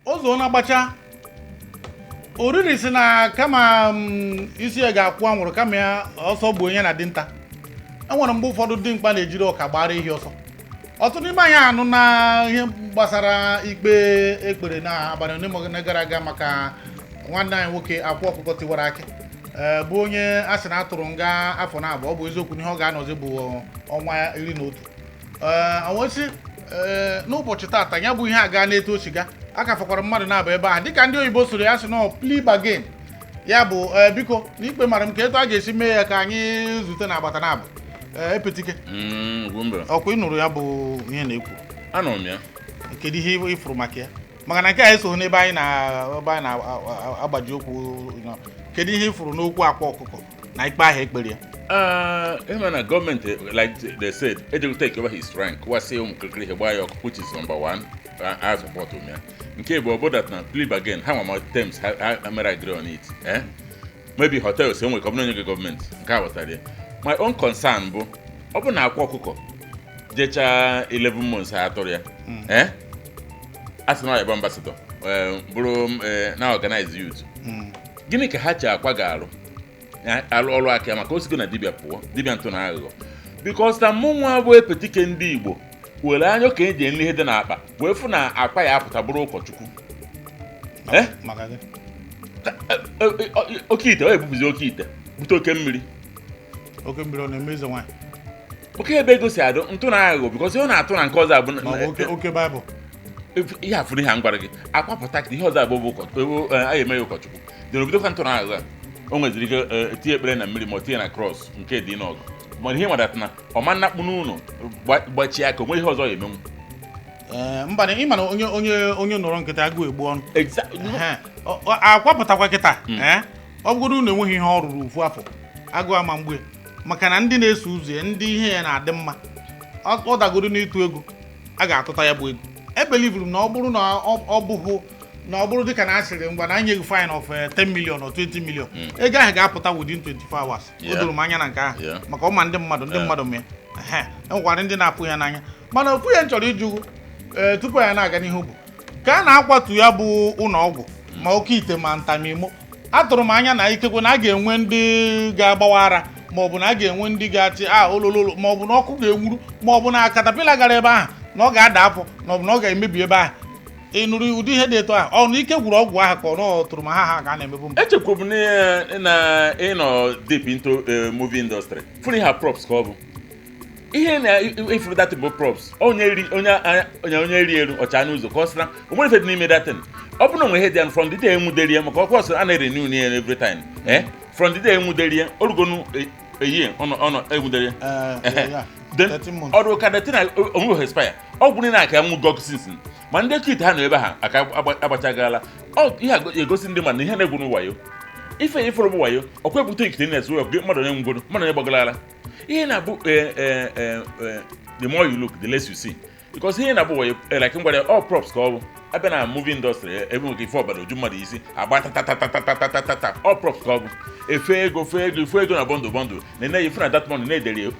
Ụzọ na-agbacha oriri si na kama isi ya ga-akwụ anwụrụ, kama ya ọsọ gbuo onye na dinta. Enwere mgbe ụfọdụ dimkpa na-ejiri ọka gbara ehi ọsọ. Ọtụtụ n'ime anyị anụ na ihe gbasara ikpe ekpere na abalị ole ma ole gara aga maka nwanne anyị nwoke Akwa Ọkụkọ Tiwara Akị, ee, bụ onye a sị na atụrụ nga afọ na 2. Ọ bụ eziokwu na ihe ọ ga-anọzi bụ ọnwa 11. Ee, awesị, ee, n'ụbọchị taata ya bụ ihe aga n'etu o siga a ka fọkwara mmadụ na-abụ ebe ahụ, dịka ndị oyibo soro ya sị nọ plea bargain. Ya bụ, ee, biko, na ikpe mara m ka etu a ga-esi mee ya ka anyị zute na agbata na abụ. Ee, epetike. Ugwumba. Ọkwa ị nụrụ ya bụ ihe na-ekwu? Anụrụ m ya. Kedu ihe ị fụrụ maka ya? Maka na nke a eso n'ebe anyị na ebe anyị na-agbaji okwu nọ. Kedu ihe ị fụrụ n'okwu Akwa Ọkụkọ na ikpe ahụ ekpere ya? Ịma na gọọmenti, like they said, ejego take over his rank, kwasị ụmụ kirikiri ihe gbaa ya ọkụ, which is number one. I support m ya. Nke bụ ọ that na plea bargain ha nwa ma terms ha mere agree on it, eh? Maybe hotels enwe ka ọ bụrụ onye gị gọọmenti nke a ghọtara ya. My own concern bụ, ọ bụ na Akwa Ọkụkọ jechaa 11 months ha atụrụ ya, eh? A sị na ọ ya bụ ambassador, bụrụ na organize youth. Gịnị ka ha ji akwa ga-arụ? Ya alụ ọrụ aka ya, maka osigo na dibịa pụọ dibịa ntụ na aghụghọ, because na mụ nwa bụ epetike ndị Igbo were anya ka eji nri ihe dị n'akpa wee fụ na akpa ya apụta bụrụ ụkọchukwu. Eh? Maka gị. Oke ite ọ ebubuzi, oke ite bute oke mmiri. Oke mmiri ọ na-eme eze nwaanyị? Oke ebe ego si adụ ntụ na aghụghọ, because ihe ọ na-atụ na nke ọzọ abụ ma ọ bụ oke baịbụl. Ihe afụrụ ihe a m gwara gị akwapụta ka ihe ọzọ abụ bụ a ga-eme ya ụkọchukwu dị n'obido ntụ na aghụghọ a. O nweziri ike tinye ekpere na mmiri ma ọ tinye na cross nke dị n'ọgụ, mana ihe nwadata na ọma nnakpu n'ụlọ gbachie aka onwe ihe ọzọ ya emenwu. Ee, mba, na ịma na onye nọrọ nkịta agụụ egbu ọnụ. Exactly. Ehe. Akwapụtakwa kịta, ee, ọ bụrụ na enweghị ihe ọ rụrụ ofu afọ, agụụ ama mgbe, maka na ndị na-eso ụzọ ya, ndị ihe ya na-adị mma, ọ dagoro n'ịtụ ego a ga-atụta ya bụ ego. Ebelivuru m na ọ bụrụ na ọ bụghị na ọ bụrụ dịka na asịrị ngwa na anyị fine of 10 million or 20 million, ego ahụ ga-apụta within 24 hours. O doro m anya na nke ahụ maka ọma ndị mmadụ, ndị mmadụ mee. Ehe, enwekwara ndị na-apụ ya n'anya. Mana ofu ihe m chọrọ ịjụ, ee, tupu anyị na-aga n'ihu, bụ ka a na-akwatu ya bụ ụlọ ọgwụ, ma oke ite ma ntamimo, atụrụ m anya na ikekwe na a ga-enwe ndị ga-agbawa ara, ma ọ bụ na a ga-enwe ndị ga-achị a olololo, ma ọ bụ na ọkụ ga-enwuru, ma ọ bụ na caterpillar gara ebe ahụ na ọ ga-ada afọ, na ọ bụ na ọ ga-emebi ebe ahụ. Ị nụrụ ụdị ihe dị etu ahụ? Ọ na ike gwụrụ ọgwụ ahụ ka ọ nọ tụrụ ma ha ka a na-emebu mbụ? Echekwa m na ịnọ deep into movie industry fụrụ ihe a props, ka ọ bụ ihe na ifuru that bụ props. Onye ri onye ri elu ọcha n'ụzọ ka ọ sịra o nwere ife dị n'ime datin. Ọ bụrụ na onwe ihe dị ya from the day enwuderi ya, maka ọkwa ọsọ a na-renew ya every time, eh, from the day enwuderi ya orugonu eyie ọnọ enwuderi ya. Then 13 months. Ọrụ ka datin onwe expire, ọgwụ niile aka nwụgo since, ma ndị kit ha nọ ebe ha aka agbachagala. Ọ ihe a egosi ndị mmadụ na ihe na-egwu wayo, ife ifuru bụ wayo. Ọkwa ebute ikite na-ezu ọgụ mmadụ onye nwugoro, mmadụ onye gbagoro ihe na-abụ the more you look, the less you see, because ihe na-abụ wayo, like m gwara ya, all props ka ọ bụ. Abịa na movie industry, ebe nwere ife ọbara oju mmadụ isi agba tatatatatatatatata, all props ka ọ bụ. Efe ego, fe ego, ife ego na bundle bundle na ene ife na that money na-edere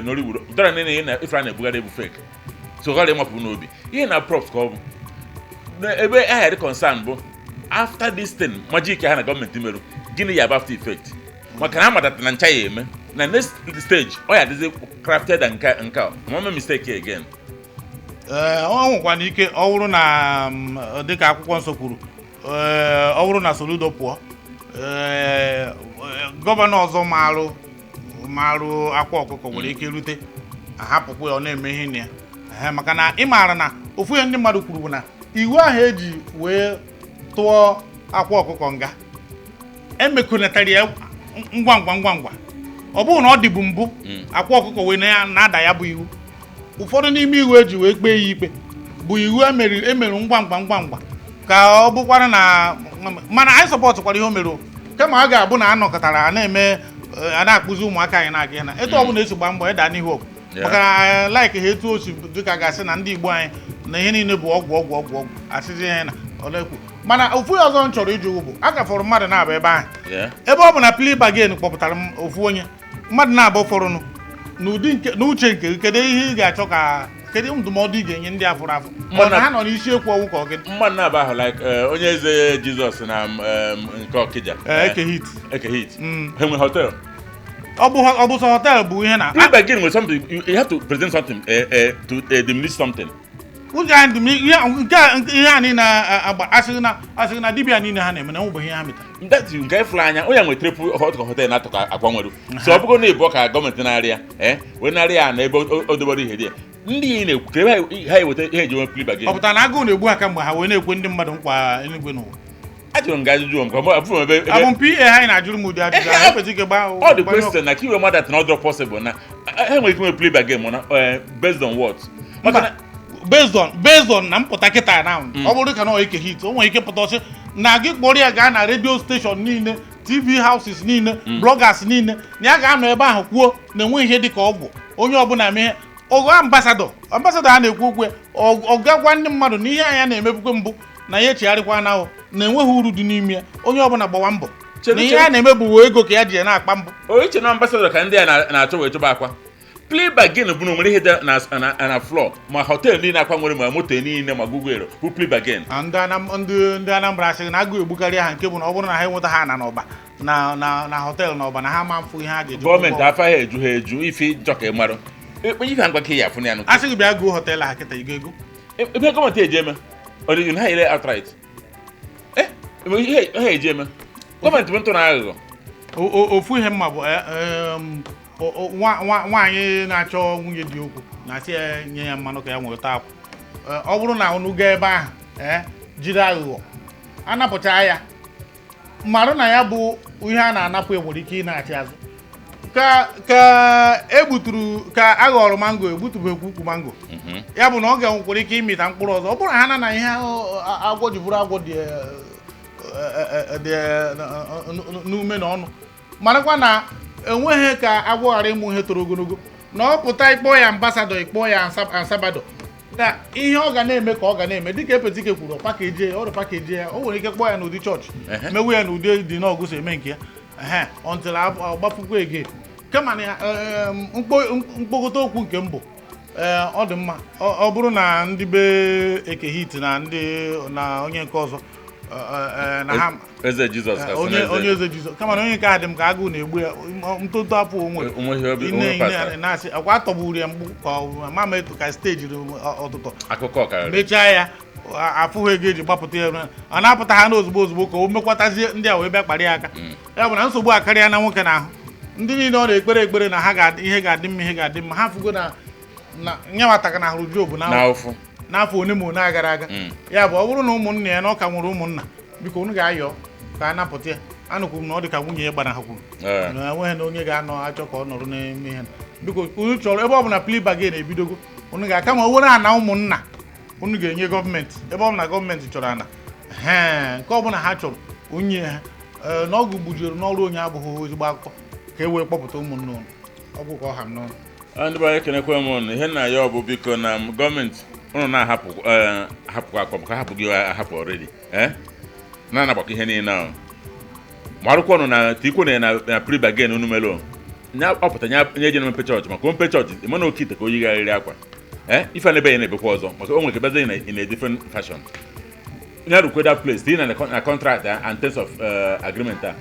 Nollywood dara na na ife a na-ebugharị ebu fake, so ghara ịmapụ n'obi ihe na props ka ọ bụ. Ebe aha dị concern bụ after this thing magic ha na gọọmenti merụ, gịnị ya bụ after effect? Maka na amatata na ncha ya eme na next stage ọ ya adịzi crafted and nke a mama mistake again. Ee, ọ nwekwana ike ọ bụrụ na dịka akwụkwọ nsọ kwuru, ee, ọ bụrụ na Soludo pụọ, ee, gọvanọ ọzọ marụ Akwa Ọkụkọ nwere ike rute ahapụkwa ya ọ na-eme ihe na ya. Ehe, maka na ị maara na ofu ihe ndị mmadụ kwuru bụ na iwu ahụ eji wee tụọ Akwa Ọkụkọ nga emekọnatara ya ngwa ngwa ngwa ngwa. Ọ bụrụ na ọ dịbu mbụ, Akwa Ọkụkọ wee na-ada ya bụ iwu. Ụfọdụ n'ime iwu eji wee kpee ya ikpe bụ iwu emere ngwa ngwa ngwa ngwa, ka ọ bụkwara na mana anyị sọpọtụkwara ihe o mere o. Kama a ga-abụ na anọkọtara a na-eme a na-akpụzi ụmụaka anyị na-aga ya na etu ọbụla esi gba mbọ ịda n'ihu ọgụ, maka na like ha etu o si dịka ga-asị na ndị Igbo anyị na ihe niile bụ ọgwụ ọgwụ ọgwụ ọgwụ asịzi ihe na olekwu. Mana ofu ihe ọzọ m chọrọ ịjụ bụ, a ka fọrọ mmadụ na-abụ ebe ahụ, ebe ọ bụ na plea bargain kpọpụtara m ofu onye, mmadụ na-abụ fọrụnụ n'ụdị nke n'uche nke gị, kedu ihe ị ga-achọ ka Kedu ndụmọdụ ị ga-enye ndị afụrụ afụ? Ọ Mana- na ha nọ n'isi ekwu ọnwụ ka ọ gịnị? Mmadụ na-aba ahụ like onye eze Jizọs na nke Ọkịja. Ee, Eke Hit. Eke Hit, ha enwe hotel? Ọ bụ sọ hotel bụ ihe na Plea bargain with something, you have to present something to diminish something. Ụzọ anyị dị m ihe nke ihe a niile agba asịghị na dibịa niile ha na-eme na enwebeghị ihe ha metara. That is nke ịfụrụ anya onye nwe triple hotel na-atọ ka akwa nwere so ọ bụrụ na ịbụ ka gọọmenti na-arịa wee narịa ya na ebe o dobere ihe dị ya, ndị ị na-ekwu ka ebe ha eweta ihe eji nwe plea bargain. Ọ pụtara na agụụ na-egbu ha kamgbe ha wee na-ekwe ndị mmadụ nkwa eluigwe n'ụwa? Ajụrụ m gị ajụjụ m ka abụrụ m ebe Abụ m pa ha, anyị na-ajụrụ m ụdị ajụjụ ahụ, ekwesịghị ike gbaa Ọ dị gbanye ọkụ. Question na ka iwe mmadụ na ọ dịrọ possible na ha nwere ike nwe plea bargain, mana based on what? Maka na Mba, based on na mpụta kịta na ọ bụrụ ka na Eke Hit, o nwere ike pụta ọsị na gị kpọrọ ya gaa na radio station niile, TV houses niile, bloggers niile, na ya ga-anọ ebe ahụ kwuo na enweghị ihe dị ka ọgwụ. Onye ọbụla mee ọgụ ambassador a na-ekwu okwu ya, ọ gagwa ndị mmadụ na ihe anya na-emebukwe mbụ na ya echegharịkwa na ahụ na enweghị uru dị n'ime ya, onye ọbụla gbawa mbọ Chere, na ihe chere. a na-eme bụ ego ka ya ji ya na-akpa mbụ. Onye che na ambassador ka ndị a na-achọ wee chọba akwa plea bargain bụ na o nwere ihe dị na floor, ma hotel niile akwa nwere, ma moto niile, ma Google bụ plea bargain. Na ndị Anambra asịghị na agụụ egbukarịa ha, nke bụ na ọ bụrụ na ha enweta ha na n'ọba na hotel n'ọba na ha ma mfụ ihe ha ga-eji Gọọmenti kwụọ. afa ha eju ha eju ife njọ ka ị marụ ekpe ife ngwa ka ya afụ ya nụ. Asị gị bịa gụọ hotel ha kịta, ị ga-ego? Ebe gọọmenti eji eme ọ dị ha ire outright, ebe ihe ha eji eme gọọmenti bụ ntụ na aghụghọ. Ofu ihe mma bụ nwaanyị na-achọ nwunye dị okwu na-asị ya nye ya mmanụ ka ya nweta akwụ. Ọ bụrụ na unu gaa ebe ahụ, jiri aghụghọ anapụcha ya, marụ na ya bụ ihe a na-anapụ ya nwere ike ị na-achị azụ ka egbuturu ka aghọrọ mango, egbutubekwu ukwu mango ya bụ na ọ ga-nwekwara ike ịmịta mkpụrụ ọzọ. Ọ bụrụ na ha na na ihe ahụ agwọ ji bụrụ agwọ dị dị n'ume na ọnụ, marakwa na enweghị ka agwọ ghara ịmụ ihe toro ogologo na ọ pụta. Ịkpọ ya ambassador, ịkpọ ya ansabado, na ihe ọ ga na-eme ka ọ ga na-eme dịka Epetike kwuru, package ya, ọrụ package ya, o nwere ike kpọọ ya n'ụdị chọọchị, mewe ya n'ụdị dị n'ọgụ si eme nke ya ehe until agbafukwa ege. Kama na mkpokọta okwu nke mbụ, ee, ọ dị mma ọ bụrụ na ndị be Eke Hit na ndị na onye nke ọzọ na ha Eze Jizọs ka onye onye eze Jizọs, kama na onye nke a dị m ka agụụ na-egbu ya ntụtụ afọ o nwere. Onweghị obi ine onwe ine pasta. Na-asị akwa atọgburu ya mgbu ka ọ ma etu ka steji ọtụtụ akụkọ karịrị. Mechaa ya afụghị ego eji gbapụta ya, ọ na-apụta ha n'ozugbo ozugbo ka o mekwatazie ndị a wee bịa kparịa aka ya. Bụ na nsogbu akarịa na nwoke na ahụ ndị niile ọ na-ekpere ekpere na ha ga-adị, ihe ga-adị mma, ihe ga-adị mma. Ha fụgo na na nyawataka na hụrụ Job na na ụfụ n'afọ one ma one gara aga. Ya bụ ọ bụrụ na ụmụnna ya na ọ ka nwere ụmụnna, biko unu ga-ayọ ka a napụta ya. Anụkwuru m na ọ dị ka nwunye ya gbanahakwuru na enweghị na onye ga-anọ achọ ka ọ nọrọ n'ime ihe. Biko unu chọrọ ebe ọ bụla plea bargain ebidogo, unu ga-aka ma were ana ụmụnna unu ga-enye gọọmenti, ebe ọ bụla gọọmenti chọrọ ana ee nke ọbụla ha chọrọ onye ha. Ee, na ọgụ gbujiri n'ọrụ onye abụghị ezigbo akụkọ ka e wee kpọpụta ụmụnna unu. Ọgwụ ka ọ ha m n'ọnụ. Ndị be anyị, ekenekwe m unu. Ihe nna ya ọ bụ biko na gọọmenti unu na-ahapụ hapụkwa akwa maka hapụ gị ahapụ already na-anagbakọ ihe niile ahụ ma arụkwa ọnụ na tikwo na na plea bargain unu melo nya ọpụta nya nye eje na mmepe chọọchị maka omepe chọọchị ịma na oke ite ka o yigharịrị akwa ife na ebe ya na-ebekwa ọzọ maka o nwere ike bịazie in a different fashion ya rukwe that place tinye na contract and terms of agreement a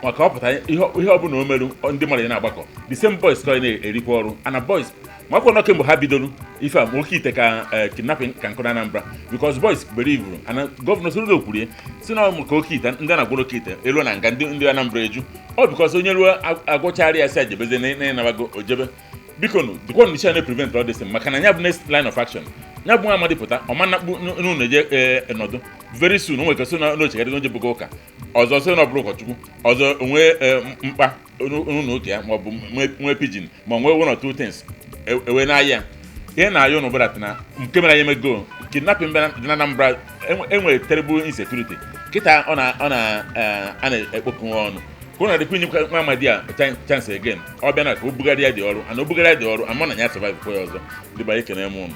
maka ọ pụta ihe ọbụla o merụ ndị mmadụ ya na-agbakọ the same boys ka ọ na-erikwa ọrụ ana boys ma akwụkwọ kemgbe ha bidoro ife a ma oke ite ka kidnapping ka nkụ na Anambra, because boys believe ana gọvanọ Soludo kwuru ya si na ọ maka oke ite ndị a na-agwụrụ oke ite elu na nga ndị Anambra eju ọ because onye ruo agwọchara ya si ejebeze na ịnabago ojebe. Biko nụ dịkwa nụ na prevent all this thing, maka na ya bụ next line of action ya bụ nwa amadi pụta ọma nakpu n'ụlọ eje nọdụ very soon. O nwere ike sị na n'ochegharị n'oje bụgo ụka ọzọ, sị na ọ bụrụ ụkọchukwu ọzọ onwe mkpa n'ụlọ ụka ya, ma ọ bụ nwee pidgin, ma nwee one or two things ewe n'ahịa ihe na-ayọ ụnụ bụla na nke mere anyị emego kidnapping bịa dị na Anambra. Enwere terrible insecurity kịta ọ na ọ na a na-ekpokọ nwa ọnụ ka ọ na-adịkwa inye nwa amadi a chance again. Ọ bịa na ka o bugharịa dị ọrụ ana o bugharịa dị ọrụ ama na ya survive kwa ya ọzọ. Ndị be anyị, ekene m ụnụ.